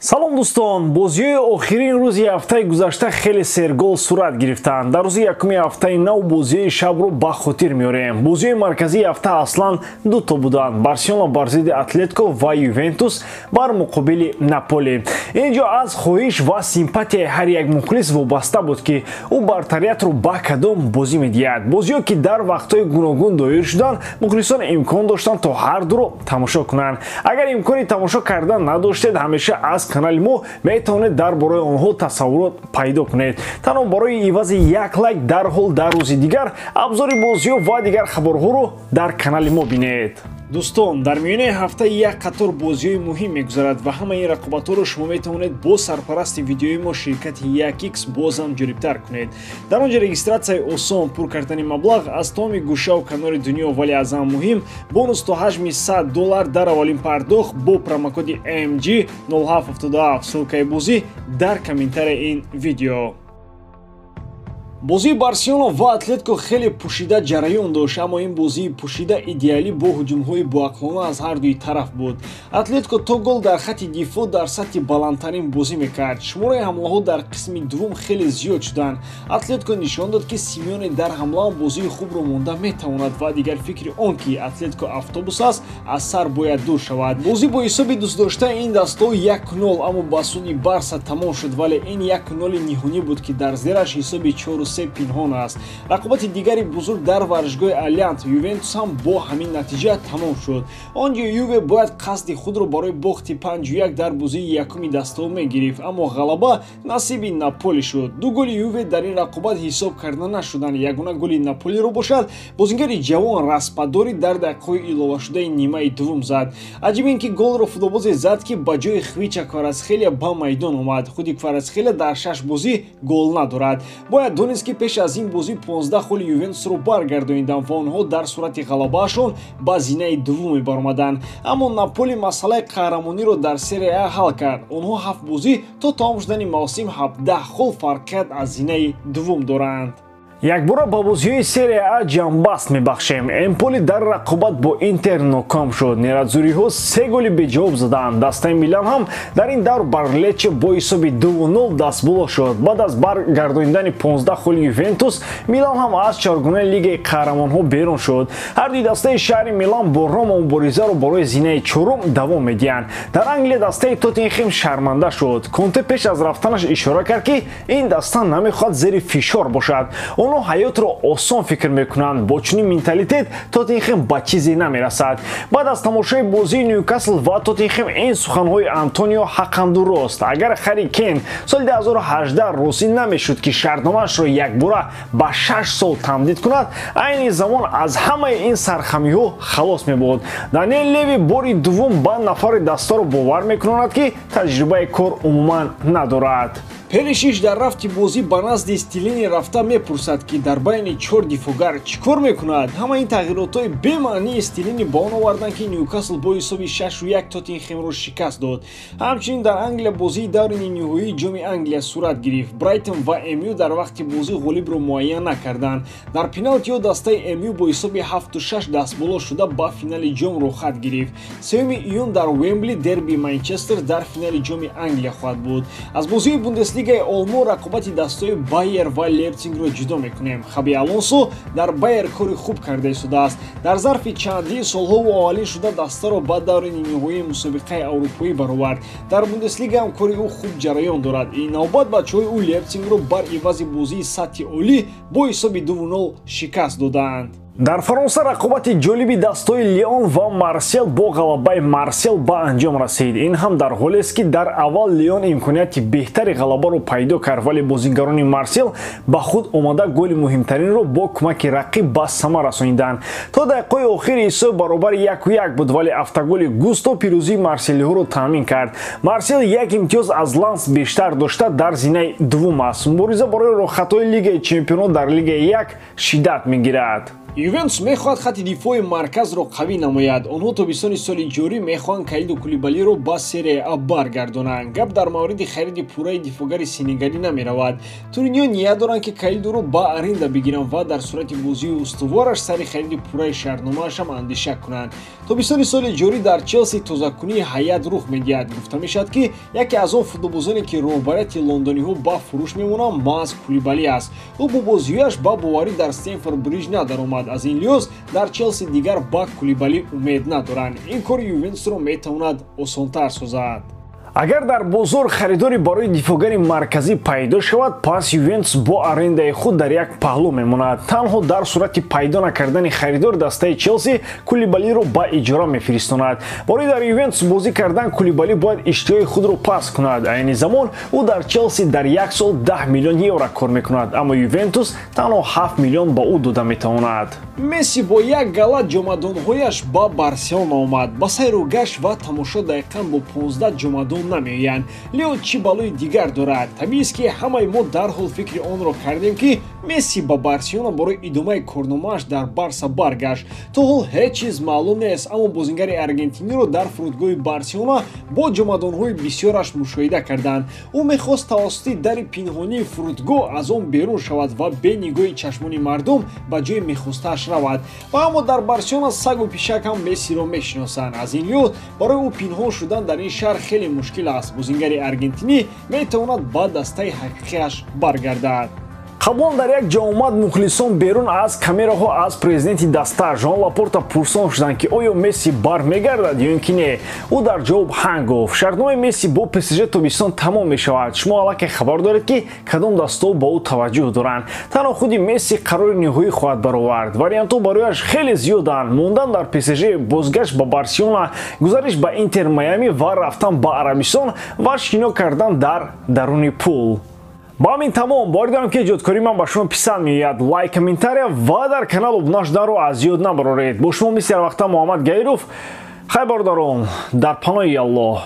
Салом дӯстон, бозиҳои охирин рӯзи ҳафтаи гузашта хеле сергол сурат гирифтанд. Дар рӯзи якуми ҳафтаи нав бозиҳои шабро ба хотир меорем. Бозиҳои марказии ҳафта аслан дуто буданд: Барселона бар зидди Атлетико ва Ювентус бар муқобили Наполи. Ин ҷо аз хоҳиш ва симпатияи ҳар як мухлис вобаста буд, ки ӯ бартариятро ба кадом бозӣ медиҳад. Бозиҳо, ки дар вақтҳои гуногун доир шуданд, мухлисон имкон доштанд, то ҳар дуро тамошо кунанд. Агар имкони тамошо кардан надоштед, ҳамеша аз канали мо метавонед дар бораи онҳо тасаввурот пайдо кунед. Танҳо барои ивази як лайк дарҳол дар рӯзи дигар абзори бозиҳо ва дигар хабарҳоро дар канали мо бинед. Дӯстон, дар миёнаи ҳафта як қатор бозиҳои муҳим мегузарад ва ҳамаи ин рақобатҳоро шумо метавонед бо сарпарасти видеои мо, ширкати 1x, бозам ҷолибтар кунед. Дар он ҷо регистратсияи осон, пур кардани маблағ аз тамоми гӯшаву канори дунё, вале аз ҳама муҳим бонус то ҳаҷми 100 доллар дар аввалин пардохт бо промокоди MG 0777. Ссылкаи бозӣ дар комментарияи ин видео. Бозии Барселона ва Атлетико хеле пӯшида ҷараён дошт, аммо ин бозии пӯшида идеалӣ бо ҳуҷумҳои боақлона аз ҳар дуи тараф буд. Атлетико то гол дар хатти дифоъ дар сатҳи баландтарин бозӣ мекард. Шумораи ҳамлаҳо дар қисми дуввум хеле зиёд шуданд. Атлетико нишон дод, ки Симеоне дар ҳамлаам бозии хубро монда метавонад ва дигар фикри он, ки Атлетико автобус аст, аз сар бояд дур шавад. Бозӣ бо ҳисоби дӯстдоштаи ин дастҳо 1-0, аммо ба суди Барса тамом шуд, вале ин 1-0 ниҳонӣ буд, ки дар зераш ҳисоби 4-3 пинҳон аст. Рақобати дигари бузург дар варзишгоҳи Аллиант, Ювентус ҳам бо ҳамин натиҷа тамом шуд. Он ҷо Юве бояд қасди худро барои бохти 5-1 дар бозии якуми дастҳо мегирифт, аммо ғалаба насиби Наполи шуд. Ду голи Юве дар ин рақобат ҳисоб карда нашуданд. Ягона голи Наполиро бошад, бозингари ҷавон Распадори дар дақиқаҳои иловашудаи нимаи дуввум зад. Аҷиб ин ки голро футболбозе зад, ки ба ҷои Хвича Кварацхелия ба майдон омад. Худи Кварацхелия дар шаш бозӣ гол надорад. Бояд донист, ки пеш аз ин бозӣ 15 холи Ювентусро баргардониданд ва онҳо дар сурати ғалабаашон ба зинаи дуввум мебаромаданд. Аммо Наполи масъалаи қаҳрамониро дар Серия А ҳал кард. Онҳо ҳафт бозӣ то тамом шудани мавсим 17 хол фарқият аз зинаи дуввум доранд. Якбора ба бозиҳои Серия А ҷамъбаст мебахшем. Эмполи дар рақобат бо Интер ноком шуд. Нератзуриҳо се голи беҷавоб заданд. Дастаи Милан ҳам дар ин давр бар Лече бо ҳисоби 2-0 дастболо шуд. Баъд аз баргардонидани 15 холи Ювентус, Милан ҳам аз чоргунаи Лигаи қаҳрамонҳо берун шуд. Ҳар дуи дастаи шаҳри Милан бо Рома муборизаро барои зинаи чорум давом медиҳанд. Дар Англия дастаи Тоттенхем шарманда шуд. Конте пеш аз рафтанаш ишора кард, ки ин даста намехоҳад зери фишор бошад. Онҳо ҳаётро осон фикр мекунанд. Бо чунин менталитет Тоттенхем ба чизе намерасад. Баъд аз тамошои бозии Ньюкасл ва Тоттенхем ин суханҳои Антонио ҳаққан дуруст. Агар Харри Кен соли 2018 розӣ намешуд, ки шартномаашро якбора ба 6 сол тамдид кунад, айни замон аз ҳамаи ин сархамиҳо халос мебуд. Даниэл Леви бори дуввум ба нафари дастаро бовар мекунонад, ки таҷрибаи кор умуман надорад. Перишич дар рафти бозӣ ба назди Стеллини рафта мепурсад, ки дар байни чор дифоъгар чӣ кор мекунад. Ҳама ин тағйиротҳои бемаънии Стеллини ба он оварданд, ки Ньюкасл бо ҳисоби 6-1 Тоттенхемро шикаст дод. Ҳамчунин дар Англия бозии даври нимниҳоии Ҷоми Англия сурат гирифт. Брайтон ва МЮ дар вақти бозӣ ғолибро муайян накарданд. Дар пеналтиҳо дастаи МЮ бо ҳисоби 7-6 дастболо шуда, ба финали ҷом роҳхат гирифт. 3 июн дар Уембли дерби Манчестер дар финали Ҷоми Англия хоҳад буд. Аз бозии Бундеслигаи Олмон рақобати дастҳои Байер ва Лейпсигро ҷудо мекунем. Хаби Алонсо дар Байер кори хуб карда истодааст. Дар зарфи чандин солҳо ӯ аввалин шуда дастаро ба даври нимниҳоии мусобиқаи аврупоӣ баровард. Дар Бундеслига ҳам кори ӯ хуб ҷараён дорад. Ин навбат бачаҳои ӯ Лейпсигро бар ивази бозии сатҳи олӣ бо ҳисоби 2-0 шикаст додаанд. Дар Фаронса рақобати ҷолиби дастҳои Лион ва Марсел бо ғалабаи Марсел ба анҷом расид. Ин ҳам дар ҳолест, ки дар аввал Лион имконияти беҳтари ғалабаро пайдо кард, вале бозигарони Марсел ба худ омада, голи муҳимтаринро бо кӯмаки рақиб ба самар расониданд. То дақиқаҳои охири ҳисоб баробари 1-1 буд, вале автоголи Густо пирӯзии марселиҳоро таъмин кард. Марсел як имтиёз аз Ланс бештар дошта, дар зинаи дуввум аст. Мубориза барои роҳхатҳои Лигаи чемпионот дар Лигаи як шиддат мегирад. Ювентус мехоҳад хати дифои марказро қавӣ намояд. Онҳо тобистони соли ҷорӣ мехоҳанд Калиду Кулибалиро ба Серия А баргардонанд. Гап дар мавриди хариди пурраи дифогари сенегалӣ намеравад. Туриниё ният доранд, ки Калидуро ба аренда бигиранд ва дар сурати бозии устувораш сари хариди пурраи шартномаашам андеша кунанд. Тобистони соли ҷорӣ дар Челси тозакунии ҳайат рух медиҳад. Гуфта мешавад, ки яке аз он футболбозоне, ки роҳбарияти лондониҳо ба фурӯш мемонанд, маҳз Кулибалӣ аст. Ӯ бо бозиҳояш ба боварӣ дар Стемфорд Бриҷ надаромад. Аз ин лиҳоз дар Челси дигар ба Кулибалӣ умед надоранд. Ин кори Ювентусро метавонад осонтар созад. Агар дар бозор харидори барои дифогари марказӣ пайдо шавад, пас Ювентус бо арендаи худ дар як паҳлӯ мемонад. Танҳо дар сурати пайдо накардани харидор дастаи Челси Кулибалиро ба иҷора мефиристонад. Барои дар Ювентус бозӣ кардан Кулибали бояд иштиҳои худро паст кунад. Айни замон ӯ дар Челси дар як сол 10 миллион евро кор мекунад, аммо Ювентус танҳо 7 миллион ба ӯ дода метавонад. Месси бо як гала ҷомадонҳояш ба Барселона омад. Ба сайру гашт ва тамошо дақиқан бо 15 ҷомадон намеоянд. Лео чӣ балои дигар дорад? Табиист, ки ҳамаи мо дарҳол фикри онро кардем, ки Месси ба Барселона барои идомаи корномааш дар Барса баргашт. То ҳол ҳеҷ чиз маълум нест, аммо бозингари аргентиниро дар фурудгоҳи Барселона бо ҷомадонҳои бисёраш мушоҳида карданд. Ӯ мехост тавассути дари пинҳонии фурудгоҳ аз он берун шавад ва бе нигоҳи чашмони мардум ба ҷои мехостааш равад. Ва аммо дар Барселона сагу пишак ҳам Мессиро мешиносанд. Аз ин лиҳоз барои ӯ пинҳон шудан дар ин шаҳр хеле мушкил аст. Бозингари аргентинӣ метавонад ба дастаи ҳақиқиаш баргардад. Қаблан дар як ҷамъомад мухлисон берун аз камераҳо аз президенти даста Жон Лапорта пурсон шуданд, ки оё Месси бармегардад ё ин ки не. Ӯ дар ҷавоб ҳанг гуфт: шартномаи Месси бо ПСЖ тобистон тамом мешавад. Шумо аллакай хабар доред, ки кадом дастаҳо ба ӯ таваҷҷӯҳ доранд. Танҳо худи Месси қарори ниҳоӣ хоҳад баровард. Вариантҳо барояш хеле зиёданд: мондан дар ПСЖ, бозгашт ба Барселона, гузариш ба Интер Майами ва рафтан ба Арабистон ва шино кардан дар даруни пул. Ба ҳамин тамом. Боварӣ дорам, ки эҷодкории ман ба шумо писанд меояд. Лайк, комментария ва дар канал обуна шуданро аз ёд набароред. Бо шумо мисли ҳарвақта Муҳаммад Гаиров. Хайр, бародарон, дар паноҳи Аллоҳ.